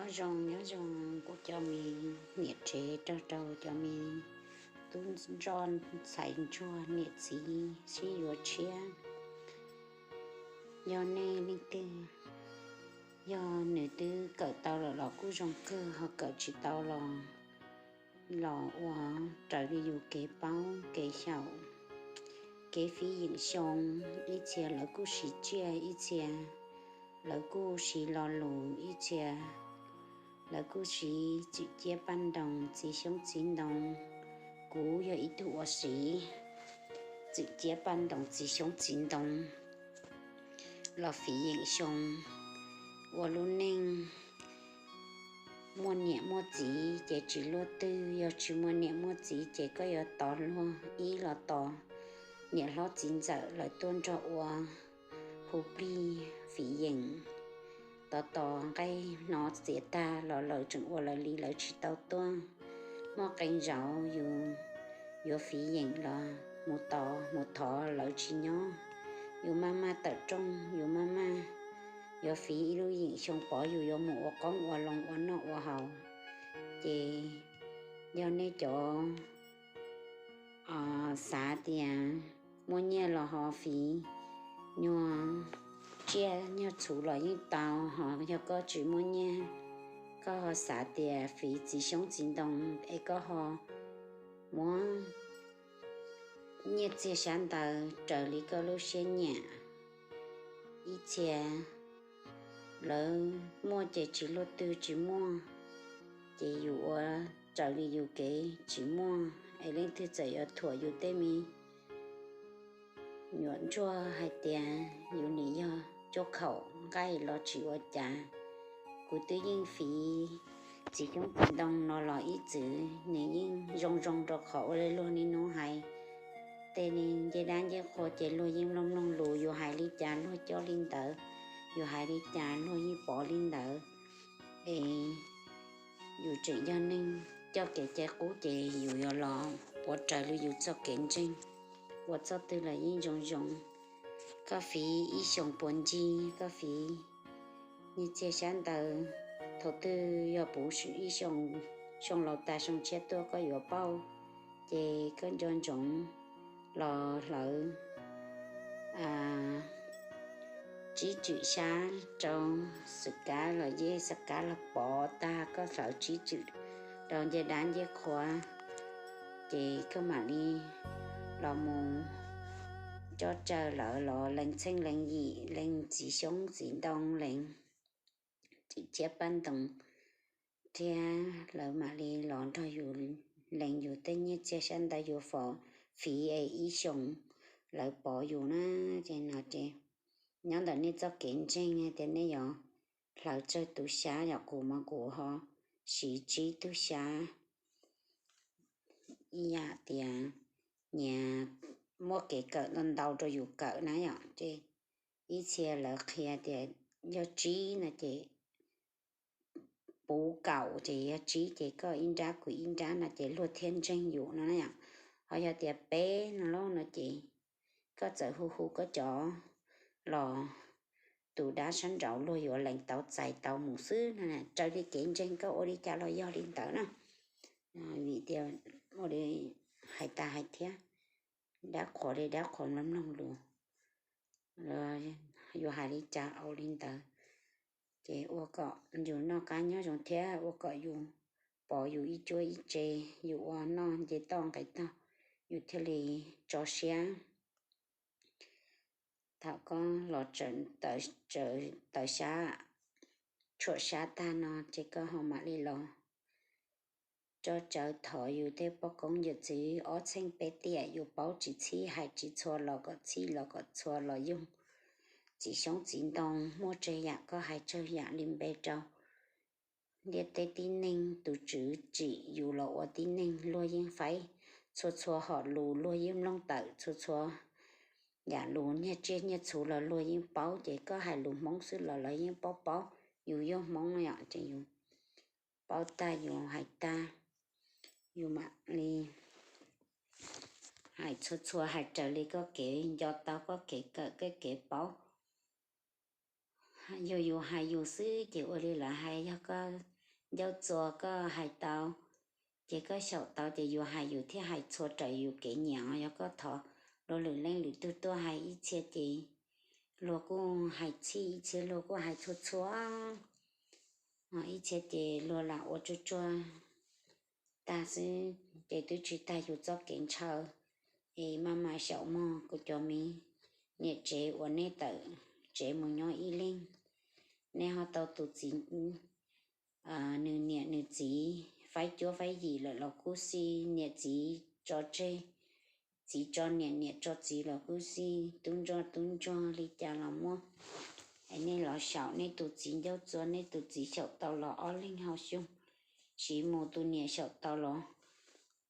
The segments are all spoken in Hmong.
Nyob zoo, nyob zoo kuv cov me niam tsev, rau rau cov me tub ntsoj ntxhais ntsuag niam txiv sib yuav tshiab. Yog nej leej twg, yog nws twb kawm tau lawm los kuj zoo kawg, ho kawm tsis tau los, los ua raws li yus kev paub kev xyaum, kev fiv yeem xyoo. Ib txhia lawv kuj siv tsiaj, ib txhia lawv kuj siv lo lus, ib txhia lawv kuj siv txwm ciab paj ntoos txiv xyoob txiv ntoo. Kuv yog ib tug uas siv txwm ciab paj ntoos txiv xyoob txiv ntoo los fiv yeem xyoo. Ua lub neej muaj niam muaj txiv ces tsis luaj twg, yog tsis muaj niam muaj txiv ces koj yuav tos luag ib los tos niam hlob txiv ntxawm lawv tuaj nrog ua hu plig fiv yeem. Tos tos nqaij hnov txiav tag los lawv tseem ua lawv li, lawv tsis tau tuaj. Muaj qee zaus yus yuav fiv yeem los mus tos mus thov lawv tsis nyob. Yus maj maj tawm rooj, yus maj maj yuav fiv ib lub yeem xyoo pov yus yuav mus ua qoob ua loo ua noj ua haus. Ces yog nej cov xav tias muaj nyiaj los ho fiv nyuag tsiaj nyuag txhuv los yeej tau, ho yog koj tsis muaj nyiaj, koj ho xav tias fiv txiv xyoob txiv ntoo es koj ho muab nyiaj txiag xyab ntawv raws li koj lub siab nyiam. Ib txhia lawv muaj ces tsis luaj twg, tsis muaj ces yus ua raws li yus kev, tsis muaj es leej twg txawm yuav thuam yus tej me nyuam ntsuag hais tias yus nim yog cuaj khaum nqaij los tsis ua cas. Kuv twb yeej fiv txiv xyoob txiv ntoo no los ib txwm nws yeej zoo zoo rau qhov ua li luag niaj hnub hais, tej ncej dab ncej qhua ces luag yeej mloog mloog lus, yus hais li cas luag cob li ntawd, yus hais li cas luag yeej pov li ntawd. Es yus tseem yog neeg coj kev cai qub ces yus yuav los ua raws li yus txoj kev ntseeg, ua txoj twg los yeej zoo zoo. Koj fiv ib xyoos puas ncig, koj fiv nyiaj txiag xyab ntawv, thaum twg yog puv ib xyoo, xyoo laus tas xyoo tshiab tuaj koj yuav pauj, ces koj nco ntsoov los hlawv tsib tswm xyab rau xwm kab los yej xwm kab los pov tag, koj hlawv tsib tswm rau ncej dab ncej qhua, ces koj mam li los mus cob raws lawv los lees txheej lees yim, lees txiv xyoob txiv ntoo, lees txwm ciab paj ntoos thiab lawv mam li los nrog yus lees yus tej nyiaj txiag xyab ntawv yus fiv es ib xyoos lawv pov yus na. Ces no ces nyob ntawm nej txoj kev ntseeg tias nej yuav hlawv tsawg tus xyab, yog kuv mas kuv ho siv tsib tug xyab. Ib yam tias nyias muaj kev kawm ntau ntau rau yus kawm na yom, ces ib txhia lawv qhia tias yog tsib no ces puv kaum ces yog tsib ces koj ib nrab kuv ib nrab no ces luag thiaj ntseeg yus no na yom. Ho yog tias peb no lauj no ces koj txawm hu hu koj cov los tus dab sab nraud luag yuav lees tau txais tau mus xwb no. Raws li kev ntseeg koj ua li cas los yog li ntawd na. Vim tias ua li hais tas hais thiab, dab qhuas li dab qhuas mloog mloog lus, yuav hais li cas ua li ntawd. Ces ua kom yus noj qab nyob zoo thiab ua kom yus pov yus ib cuab ib tse, yus ua noj nce toj nqes tog, yus thiaj li tso siab. Thaum koj los tawm xyab, tshuam xyab tag no ces koj ho mam li los tso tsawv thov yus tej poj koob yawm txwv ob txheej peb tiam, yus paub tsis txhij hais tsis txhua los kom txhij los kom txhua los yoog. Txiv xyoob txiv ntoo muaj tsawg yam koj hais tsawg yam li npe rau. Ntiaj teb tib neeg tus tswv tsim yus los ua tib neeg luag yeej faib, txhua txhua hom lus luag yeej mloog tawm, txhua txhua yam lus nyiaj tsiaj nyiaj txhuv los luag yeej paub, ces koj hais lus Hmoob xwb los lawv yeej paub paub yus yog Hmoob yom. Ces yus paub tag yus hais tag, yus mam li hais txhua txhua hais raws li koj kev nco tau, koj kev kawm, koj kev paub. Yog yus hais yus xwb ces ua li lawv hais, yog koj ncauj txuas koj hais tau, ces koj xyaum tau ces yus hais yus thiaj hais txhua raws yus kev nyiam. Yog koj thov luag lwm leej lwm tug tuaj hais ib txhia ces luag kuj hais txhij, ib txhia luag kuj hais txhua txhua, ib txhia ces luag lam ua tsuag tsuag tag xwb ces twb tsis tag yus txoj kev ntshaw. Es maj mam xyaum mog kuv cov me niam tsev uas nej tawm tsev mus nyob ib leeg, nej ho tau tus txiv, nws niam nws txiv faib cuab faib yim lawm los kuj xij, niam txiv tso tseg, txiv tso niam, niam tso txiv los kuj xij, tub ntsuag tub ntsuag li cas los muaj. Es nej los xyaum nej tus txiv ncauj txuas, nej tus txiv xyaum tau los ob leeg ho xyoo siv mus, tus niam xyaum tau los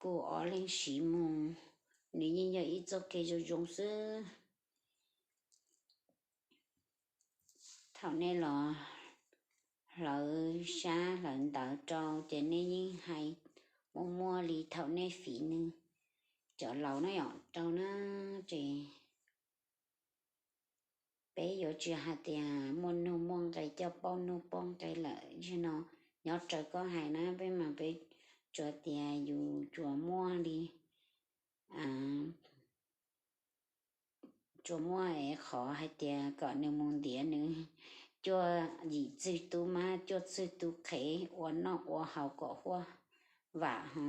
kuj ob leeg siv mus. Nws yeej yog ib txoj kev zoo zoo xwb. Thaum nej los hlawv xyab hlawv ntawv rau ces nej yeej hais muaj muaj li thaum nej fiv nws. Cov laus na yom rau na, ces peb yuav tsis hais tias muaj nuj muaj nqe coj pauj nuj pauj nqe lawm. Zaum no nyob raws koj hais na, peb mas peb tsuas tias yus tsuas muaj li, tsuas muaj es qhov hais tias kom nws mus ntiav nws cuaj yim txwg tub mab cuaj txwg tub qhev ua noj ua haus kom huaj vam ho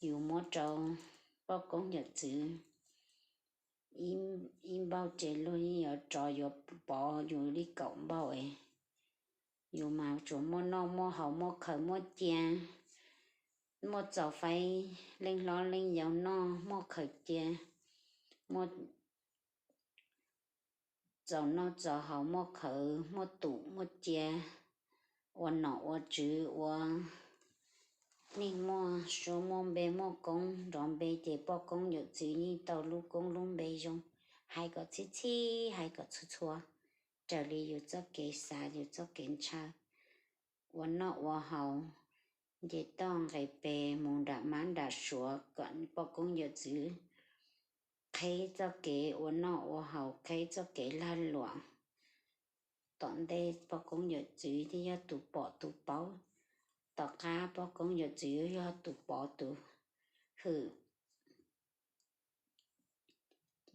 yus muab rau poj koob yawm txwv ib npaug ces luag yeej yuav rov yuav pov yus li kaum npaug es. Yus mas tsuas muaj noj muaj haus muaj khaws muaj cia, muaj txaus faib leej hlob leej yau noj, muaj khaws cia, muaj txaus noj txaus haus, muaj khaws muaj tum muaj cia, ua nom ua tswv ua neej muaj suab muaj npe muaj koob nrov npe ces poj koob yawm txwv yeej tau lub koob lub npe zoo. Hais kom txhij txhij, hais kom txhua txhua, raws li yus txoj kev xav yus txoj kev ntshaw. Ua noj ua haus, nce toj nqes pes mus nram mab nram suav kom poj koob yawm txwv qheb txoj kev ua noj ua haus, qheb txoj kev lag luam. Tom ntej poj koob yawm txwv thiaj yog tus pom tus paub, tom qab poj koob yawm txwv yog tus pov tus hwm.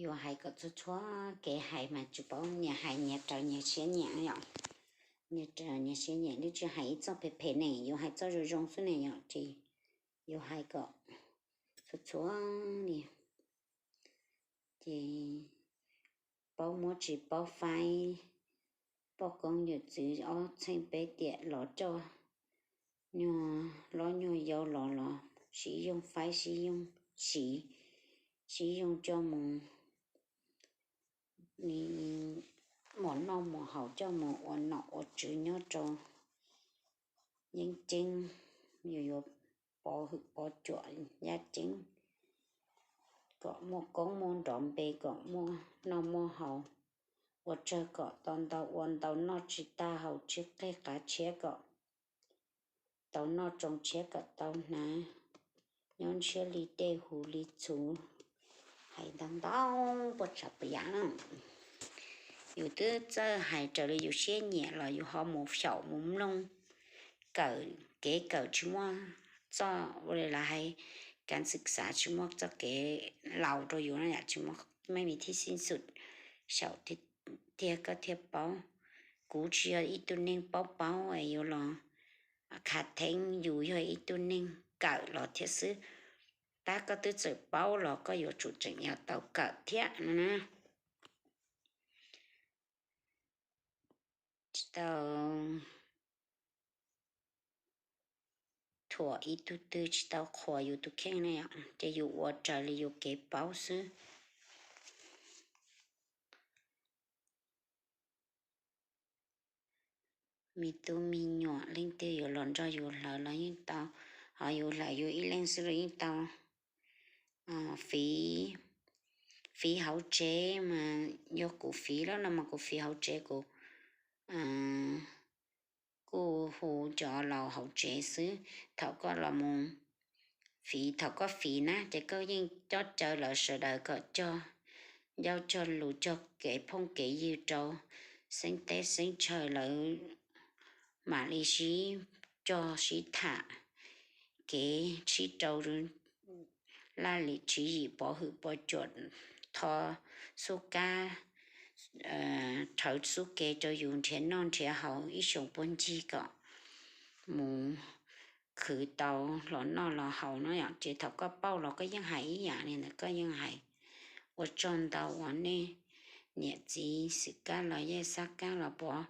Yuav hais kom txhua txhua kev hais mas tsis paub, nyias hais nyias raws nyias siab nyiam yom. Nyias raws nyias siab nyiam, twb tsis hais ib txoj phem phem ne, yuav hais txoj zoo zoo xwb ne yom, ces yuav hais kom txhua txhua li. Ces paub muab tsis paub faib, poj koob yawm txwv ob txheej peb tiam los coj nyuag hlob nyuag yau los los sib yoog faib sib yoog siv, sib yoog coj mus mus noj mus haus, coj mus ua nom ua tswv nyob rau yeeb ceeb, yus yuav pov hwm pov cuam yaj ceeb, kom muaj koob muaj nrov npe, kom muaj noj muaj haus, ua tsawg kom tau ntau, ua ntau noj tsis tag haus tsis qig qav tshiab, kom tau noj tsoo tshiab kom tau hnav, nyob ntshiab li dej huv li txhuv. Hais ntau ntau puas tsav puas yam na. Yus twb txawj hais raws li yus siab nyiam los yus ho mus xyaum mus mloog kawm kev kawm tsis muaj txoj ua li lawv hais kav xwm xav tsis muaj txoj kev laus rau yus na yom, tsis muaj, mej mis thib xib xum, xyaum tiag koj thiaj paub. Kuv tsis yog ib tug neeg paub paub es yuav los khav theeb, yus yog ib tug neeg kawm los thiab xwb. Tab koj twb txawm paub los koj yuav tsum tseem yog tau kawm thiab no na. Tsis tau thuam ib tug twg, tsis tau qhuas yus tus kheej na yom, ces yus ua raws li yus kev paub xwb. Me tub me nyuam leej twg yuav los nrog yus hlawv los yeej tau, ho yus hlawv yus ib leeg xwb los yeej tau. Fiv, fiv hauv tsev mas yog kuv fiv los no mas kuv fiv hauv tsev, kuv kuj hu cov laus hauv tsev xwb. Thaum koj los mus fiv, thaum koj fiv na ces koj yeej coj caw lawv sawv daws kom cog ncauj cog lus cog kev phooj kev ywg rau xeeb teb xeeb chaw lawv mam li sib cog sib tham kev sib rau laj lim tswv yim pov hwm pov cuam, thov xub kab, rhawv xub ke rau yus nrhiav noj nrhiav haus ib xyoos puag ncig kom mus khwv tau los noj los haus no yom. Ces thaum koj pauj los koj yeej hais ib yam li ntawd, koj yeej hais ua tsaug ntau uas nej niam txiv xwm kab los yej xab kab los pov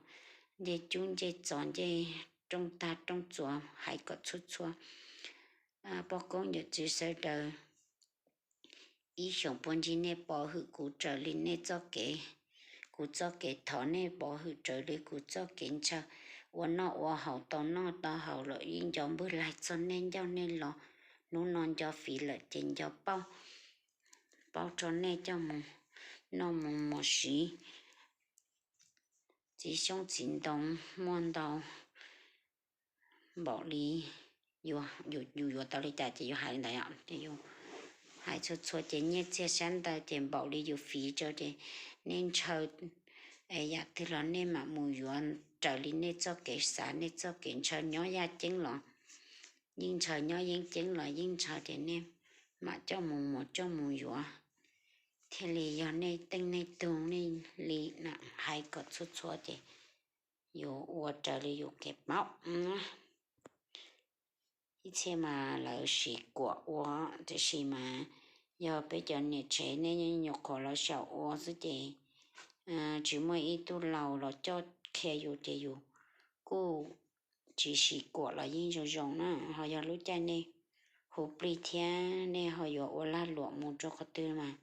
ncej cub ncej txos ncej rooj tag rooj txuas hais kom txhua txhua poj koob yawm txwv sawv daws ib xyoos puag ncig nej pov hwm kuv raws li nej txoj kev, kuv txoj kev thov, nej pov hwm raws li kuv txoj kev ntshaw, ua noj ua haus tau noj tau haus los yeej nco npwg laig txog nej ncauj nej los, hnub no nco fiv lawm ces nco pauj, pauj rau nej coj mus noj mus mos siv txiv xyoob txiv ntoo muaj ntau npaum li yus yuav tau li cas ces yus hais li ntawd os. Ces yus hais txhua txhua ces nyiaj txiag sab ntawd ces npaum li yus fiv rau ces nej ntshaw yam twg los nej mam mus yuav raws li nej txoj kev xav nej txoj kev ntshaw, nyob yaj ceeb los yeej ntshaw, nyob yeeb ceeb los yeej ntshaw ces nej mam coj mus muas coj mus yuav thiaj li yog nej teej nej tug nej li na. Hais kom txhua txhua ces yus ua raws li yus kev paub. Ib txhia mas lawv siv kuam ua, tiam sis mas yog peb cov niam tsev nej nyuam qhuav los xyaum ua xwb ces tsis muaj ib tug laus los coj qhia yus ces yus kuj tsis siv kuam los yeej zoo zoo na. Ho yog lub caij nej hu plig thiab nej ho yuav ua lag luam mus rau qhov twg mas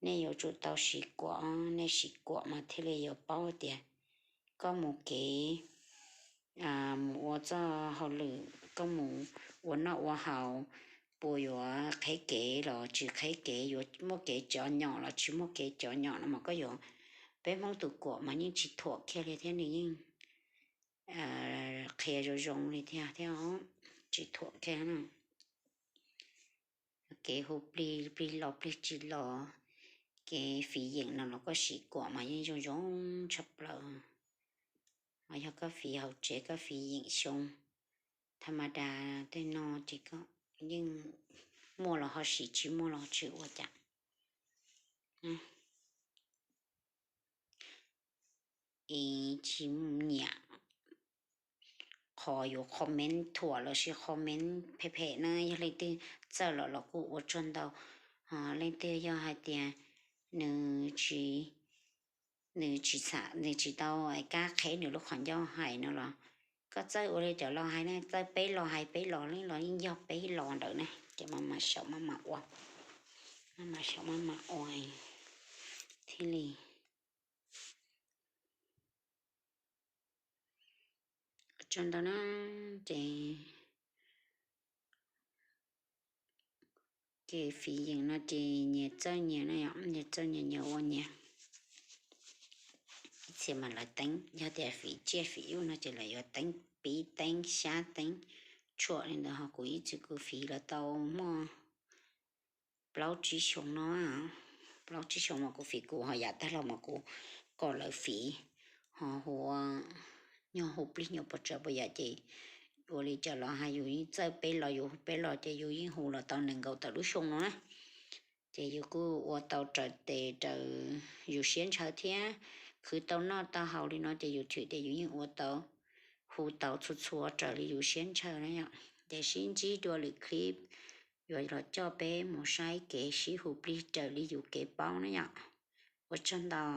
nej yuav tsum tau siv kuam. Nej siv kuam mas thiaj li yuav paub tias koj mus kev, mus ua txoj hauj lwm, koj mus ua noj ua haus, puas yuav qheb kev los tsis qheb kev, yuav muaj kev cov nyom los tsis muaj kev cov nyom no mas koj yuav, peb Hmoob tus kuam mas yeej tsis thuam kiag li thiab nws yeej qhia zoo zoo li thiab thiab, tsis thuam kiag na. Kev hu plig, plig los plig tsis los, kev fiv yeem no los koj siv kuam mas yeej zoo zoo tshaj plaws. Ho yog koj fiv hauv tsev koj fiv yeem xyoo tha ma da tej no ces koj yeej muaj los ho siv, tsis muaj los tsis ua cas. Ib tsis nyiam qhov yuav comment thuam lossis comment phem phem na, yog leej twg txawj los los kuj ua tsaug ntau. Ho leej twg yog hais tias nws tsis, nws tsis tau kab qheb nws lub qhov ncauj hais no los koj txawj ua li cov laus hais na, txawj peb los hais peb los, los yeej yog peb los ntawd na, ces maj mam xyaum maj mam ua, maj mam xyaum maj mam ua thiaj li tsaug ntau na. Ces kev fiv yeem no ces nyias txawj nyias na, nyias txawj nyias, nyias ua nyias. Ib txhia mas lawv teeb, yog tias fiv tsiaj fiv yuj no ces lawv yuav teeb pib teeb xyab teeb tshuam li ntawd, ho kuv ib txwm kuv fiv los tau muaj plaub tsib xyoo no, plaub tsib xyoo mas kuv fiv, kuv ho yav tag los mas kuv kom lawv fiv, ho hu, nyuag hu plig nyuag puas tsav puas yam ces ua li cas los hais yus yeej txawj peb los, yus hu peb los ces yus yeej hu los tau nees nkaum tawm lub xyoo no na. Ces yus kuj ua tau raws tes raws yus siab ntshaw thiab, khwv tau noj tau haus li no ces yus thwm ces yus yeej ua tau, hu tau txhua txhua raws li yus siab ntshaw na yom. Ces sib ntsib dua lwm clip yuav los coj peb mus saib kev sib hu plig raws li yus kev paub na yom. Ua tsaug ntau.